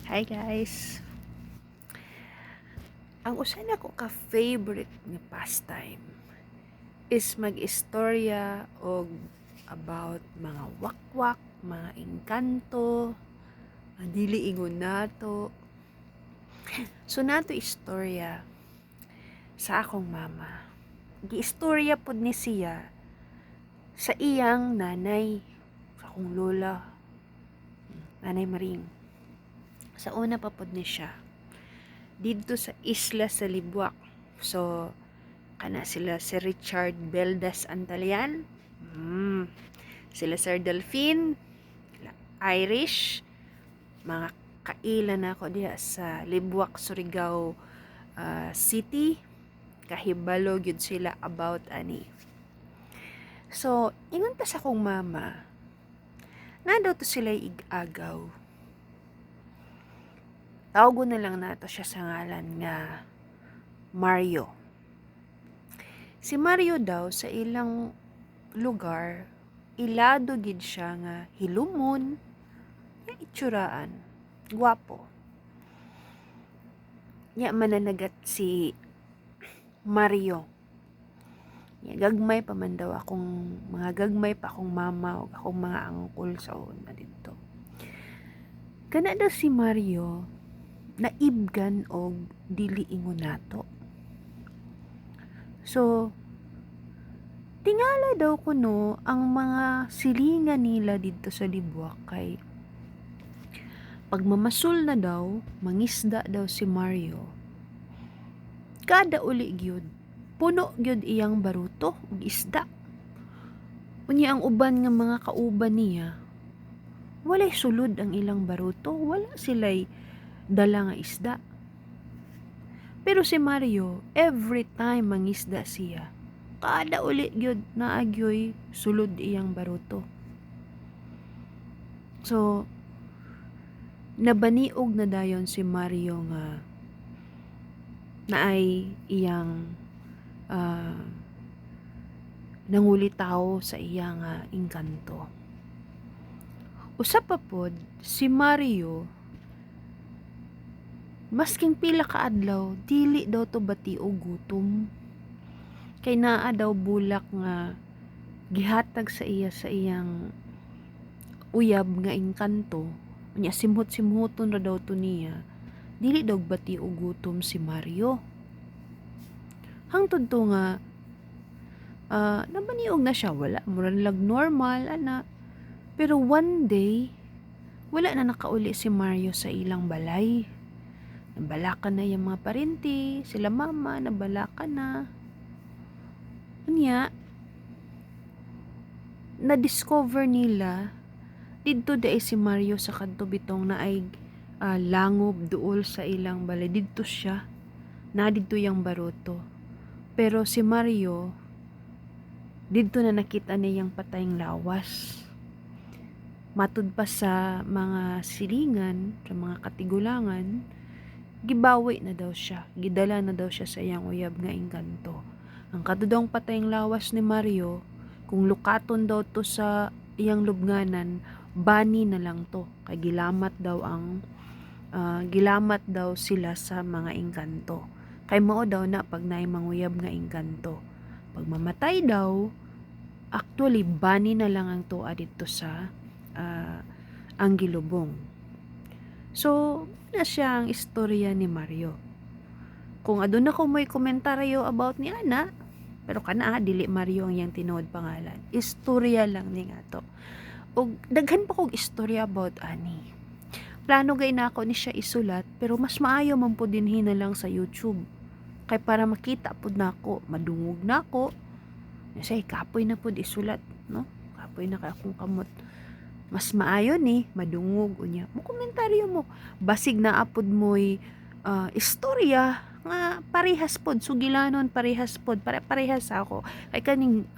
Hi guys! Ang usa nako ka favorite nga pastime is mag-istorya og about mga wakwak, mga engkanto, mga dili ingon nato. So nato istorya sa akong mama. Giistorya pod ni siya sa iyang nanay, sa akong lola, Nanay Maring. Sa una pa pod ni siya didto sa isla sa Libuac. So kana sila si Richard Beldas Antalian, sila Sir Delphine, sila Irish, mga kaila nako diha sa Libuac, Surigao City, kahibalo gyud sila about ani. So, ingon pa sa akong mama, naa daw to sila ig-agaw. Tawagon na lang nato siya sa ngalan nga Mario. Si Mario daw, sa ilang lugar, ilado gid siya nga hilumon, nga itsuraan, gwapo. Nya mananagat si Mario. Nya gagmay pa man daw akong mga gagmay pa akong mama ug akong mga angkol sa una didto. Kana daw si Mario naibgan og dili ingon nato. So, tingala daw kuno ang mga silingan nila didto sa Libuac kay pagmamasul na daw, mangisda daw si Mario. Kada uli gyud, puno gyud iyang baruto og isda. Unya ang uban nga mga kauban niya, walay sulod ang ilang baruto, wala sila'y dala nga isda. Pero si Mario, every time mangisda siya, kada uli gyud naa gyoy sulod iyang baruto. So, nabaniog na dayon si Mario nga naay iyang nangulitaw sa iyang engkanto. Usa pa pod, si Mario, masking pila ka adlaw, dili daw to bati og gutom. Kay naa daw bulak nga gihatag sa iya sa iyang uyab nga engkanto. Unya simhot-simhoton ra daw to niya. Dili daw bati og gutom si Mario. Hangtod to nga nabaniog na siya, wala mura lag normal ana. Pero one day, wala na nakauli si Mario sa ilang balay. Nabalakan na yung mga parinti, sila mama, nabalakan na. Unya, na-discover nila, didto diay si Mario sa kadto bitong naay langob duol sa ilang balay. Didto siya. Na didto yang baruto. Pero si Mario, didto na nakita niyang patayng lawas. Matud pa sa mga silingan, sa mga katigulangan, gibawi na daw siya. Gidala na daw siya sa iyang uyab nga engkanto. Ang kadudong patayng lawas ni Mario, kung lukaton daw to sa iyang lubnganan, bani na lang to. Kay gilamat daw sila sa mga engkanto. Kay mao daw na pag naay manguyab nga engkanto. Pag mamatay daw, actually bani na lang ang tuwa didto sa ang gilubong. So, na siya ang istorya ni Mario. Kung aduna ko may komentaryo about ni ana, pero kana dili Mario ang iyang tinuod pangalan. Istorya lang ni nga to. Og daghan pa kog istorya about ani. Plano gay nako ni siya isulat, pero mas maayo man pud dinhi na lang sa YouTube. Kay para makita pud nako, madungog nako. Kasi kapoy na pud isulat, no? Kapoy na kay akong kamot. Mas maayo ni madungog, unya mo komentaryo mo, basig naa pod mo'y istorya nga parehas pod, sugilanon, parehas pod, pare-parehas ako kay kaning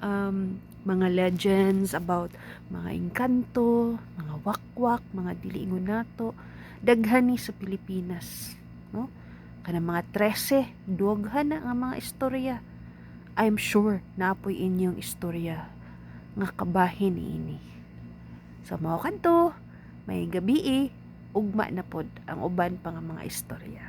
mga legends about mga engkanto, mga wakwak, mga dili ingon nato, daghan ni sa Pilipinas, no? Kanang mga 13, dughan na nga mga istorya. I'm sure naa poy inyong istorya nga kabahin niini. So mao kadto, maayong gabii. Ugma na pod ang uban pa nga mga istorya.